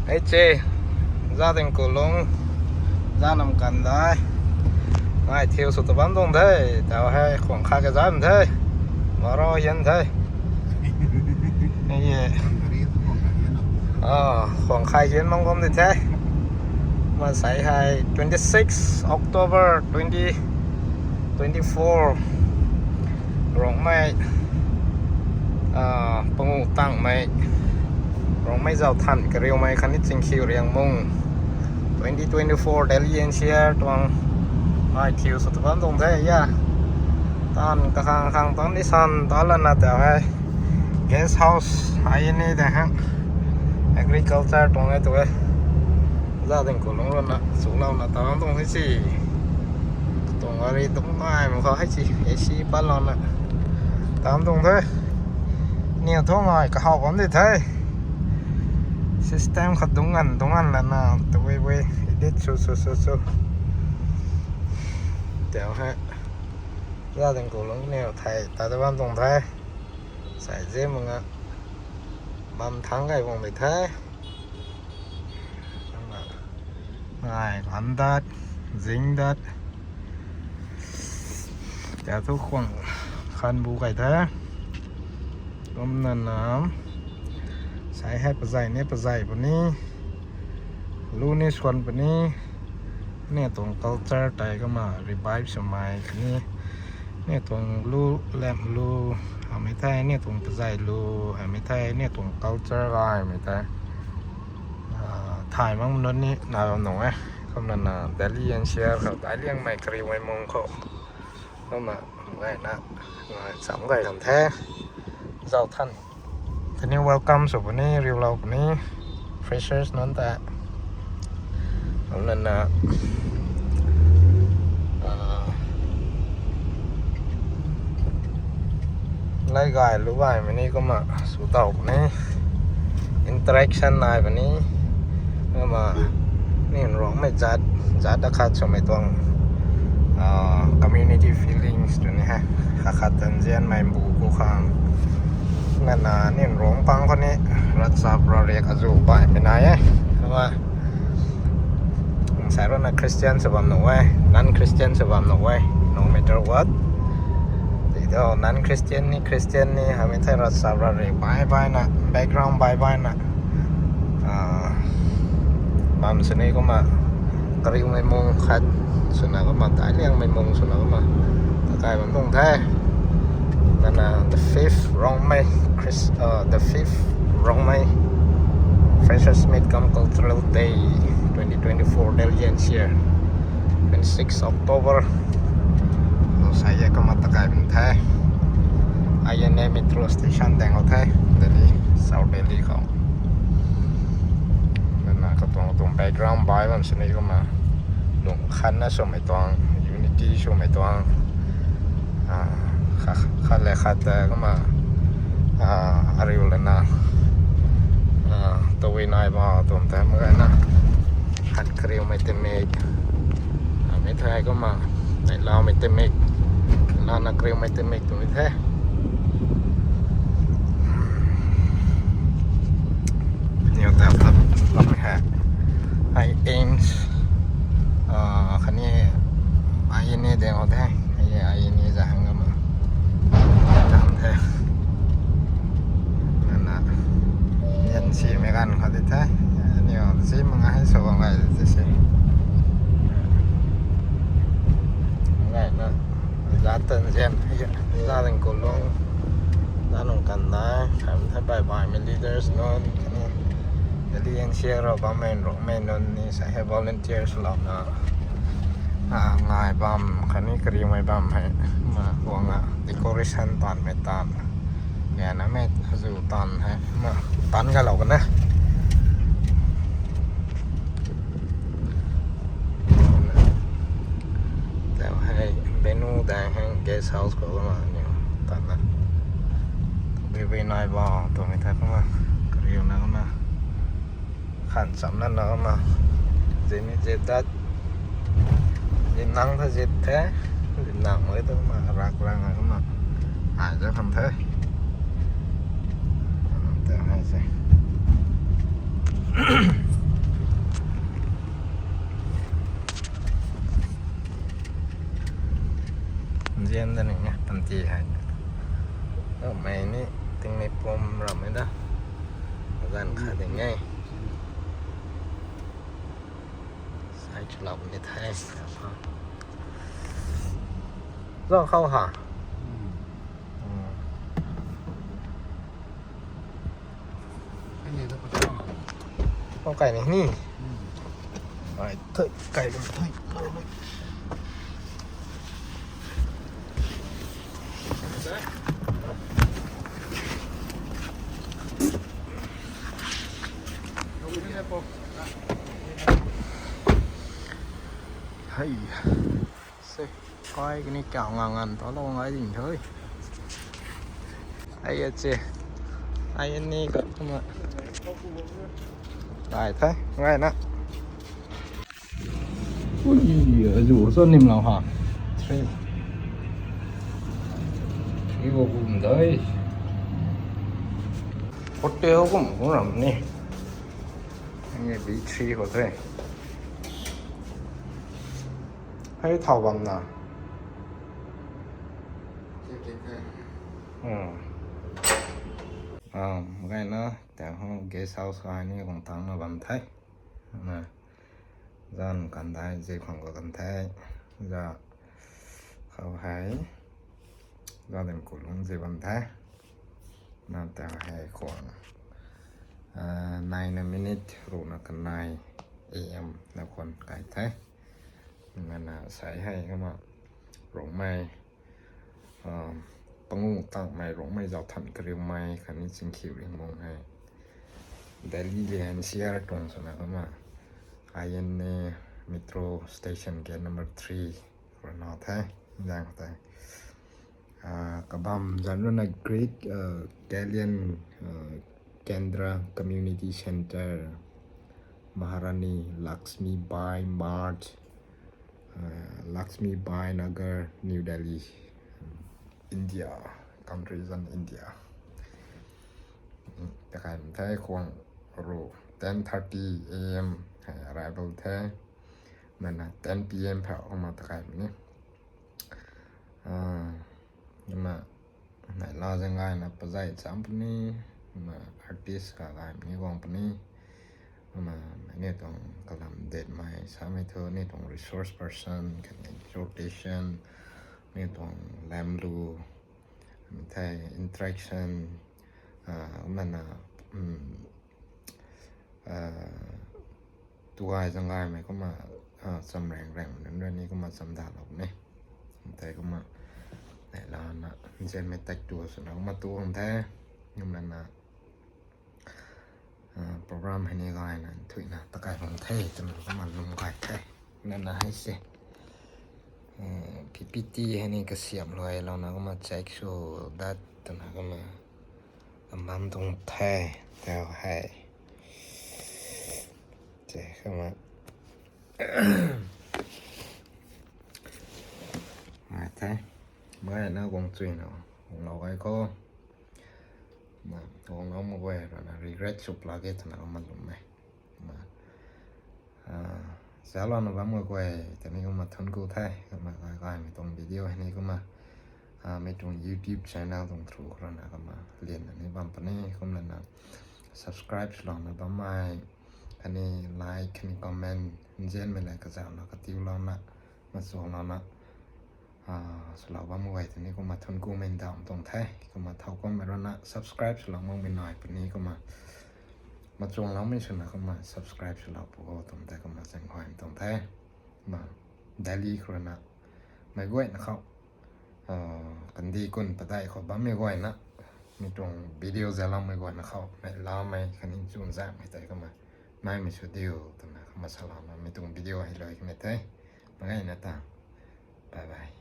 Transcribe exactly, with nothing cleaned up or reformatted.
Hei che, za ding kulung, za nam kan dai. Ngai thiu sw ta bam tuang the, tau hei khuang kha ke zam the. Baro hian the. Hei ye. Ah, khuang khai hian mang gom di the. Masai hei twenty six October twenty twenty four. Rongmei, ah, pangu tangmei, Rongmei zau than kariumei khatni Chingkhiu Riangmung, twenty twenty four Delhi N C R tuang. Ai thiu sw ta bam tuang the ya. Tan kakhang khang tan ni san ta lana ta hei. Guest house ai ni de hang. Agriculture tuang e tu e. Za ding kulung rana, sw lou na ta bam tuang the si. Tuang gari tuang ngai ma kha hei si, A C pat lou na. Tam tuang the. Ni thong ai kahau bam di the. System khat dung ngan, dung ngan lana, tu wei wei, edit sw, sw, sw, sw. Tau hei. Za ding kulung ni thei, ta ta bam tuang the. Sai ze manga. Bam thang gai bang di the. Ngai, lan dat, zing dat. Tia thu khuang khan bu kai the. Kumna na, sai hei pazai ni pazai puni, lu ni swan puni, ni tuang culture tei kumna revive swmei kani. Ni tuang lu, lamp lu, hamei thei, ni tuang pazai lu, hamei thei, ni tuang culture gaymei thei. Ah, thay mak nunc ni nai bam nuh e. Kumna na Delhi N C R khou dai liangmei kariumei mung khou. Kumna ngai na, ngai cham gay kan the. Zau than. Tini welcome sw puni, riulou puni. Freshers nunc ta. Kumna na, ah, lai gay lu gaymei ni kumna sw tow puni, interaction nai puni, kumna ni Rongmei zat, zat akhat swmei tuang, ah, community feelings tu ni he, akhat tan zianmei bu ku khang. Nana ni Rongpang khou ni, ravchap ravriak azu baihmei nai e, kumna Sai rui na Christian sw bam nuh e, non-Christian sw bam nuh e, no matter what. Tei tho non-Christian ni, Christian ni, hamei thei ravchap ravriak bai bai na, background bai bai na. Ah, bam sini kumna, kariumei mung khat, swna kumna, dai liangmei mung swna kumna, takai bam tuang the. Nana the fifth Rongmei, Chris, uh, the fifth Rongmei Freshers Meet cum Cultural Day twenty twenty-four Delhi N C R, twenty six October. Lo sai ye kumna takai bam the. I N A metro station deng o the, Delhi, South Delhi khou. Nana katuang katuang background bai bam sini kumna, lung khanna swmei tuang, unity swmei tuang. Ah, kha, khat le khat ta kumna, ah, ariu lana, ah, tawi nai ba tuang ta mak gana. Khat kariumei timik, ah, mi thei kumna, nai laumei timik, lana kariumei timik tu mi the. Niw ta phat lam he. Ai aims, ah, khatni ai ni deng o the. Ai, ai ni za hang ma. Tam the. Nana. Yan si mei gan kha di the. Niw si manga hai so bang gai di si. Ngai na. Zat tan zian, za ding kulung, za nung kan dai, khan thei bai baimei leaders nunc, khatni Delhi N C R rui bammei Rongmei nunc ni sai hei volunteers lou na, ah, ngai bam, khatni kariumei bam hei, ma, wang a, decoration tanmei tan, nana mei azu tan hei, ma, tan galou kan e. Tau hei, venue dang hei guest house khou kumna niw tanna. Bui bui nai ba, tuang mi thei kumna. Kariuna kumna. Khan chamna na kumna. Zini zip dat. Zip nang tha zip the. Zip nang mei tu kumna. Rak rang kumna. Ai za kham the. Tau hei se. Zian da ning e, panty hei. Mei ni tingmei pum ram e da. Zan kha ding e. Sai chulap ni the. Zo khou ha. Pau kai ni ni. Ai, thei kai ni thei. Hei. Se, kai kani kau ngangan ta lou ngai ding the. Ai a che. Ai ni ka tuma. Ngai the, ngai na. Ui, azu so nim lau ha. Three. Three wo kum dai. Hotel kum kum ram ni. Ni B three khou the. Hei thau bam na. Hmm. Ah, makai na, tang ho guest house khou ni kung tang na bam the. Na, zan kan dai, zai khang ko kan the. Za khou hei. Za den kulung zai bam the. Na ta hei khwang, ah, nine minute runa kanei A M na khwan kai the. Nana sai hei kama rongmei, ah, pangu tangmei rongmei zau than kariumei khatni chingkhiu ringmung hei. Delhi le N C R tuang swna kama I N A metro station gate number three runa the. Zang the. Ah, kabam zan runa Great, ah, Kalyan, ah, Kendra Community Centre, Maharani Lakshmi Bai Mart, ah, Lakshmi Bai Nagar, New Delhi, India, country is in India. Takai the khwang ru ten thirty A M hei arrival the. Nana ten P M phau kama takai ni. Ah, nana nai la zang gay na pazai cham puni, nana artist ka gay ni guang puni, nana ni tuang kalam det mai, sa mai thu ni tuang resource person, khatni exhortation, ni tuang lamlu, mi thei interaction, ah, nana, um, ah, tuai zang gay mei kumna, ah, cham reng reng nunc rui ni kumna cham da lou ni. Thei kumna, nai la na, nzian mei tak tu swna kumna tu hang the, kumna na, ah, program hei ni gay na, nthuina, takai hang the, twna kumna lum gay the. Nana hei se. Eh, P P T hei ni kasiam luai lou na kumna check sw dat twna kumna. Ambam tuang the, tau hei. Che, kumna. Ngai the. Mai na guang chui na. Guang lou gay khou. Ma, guang lou ma guay rana regret sw pla ge twna kumna lum e. Ma, ah, zalou na bam guay guay, tani kumna thun ku the, kumna gay gay mei tuang video hei ni kumna, ah, mei tuang YouTube channel tuang through khou rana kumna lian na ni bam puni, kumna na subscribe swlou na bam mai, khatni like, khatni comment, nzian mei le kazauh na katiu lou na, machuang lou na, ah, swlou bam guay tani kumna thun ku mei ndauh tuang the, kumna thau kummei rana subscribe swlou mak mei nai puni kumna, machuang lou mei swna kumna subscribe swlou pu o twmei tei kumna chang huay tuang the. Ma, daily khou rana, mei guayna khou, ah, kandih kun padeih khou bammei guayna, mi tuang video zalou mei guayna khou, mei lamei, khatni chun zak mei tei kumna, nai mei sw diu, twna kumna salou na, mi tuang video hei lui kamei the, ma gayna ta, bye bye.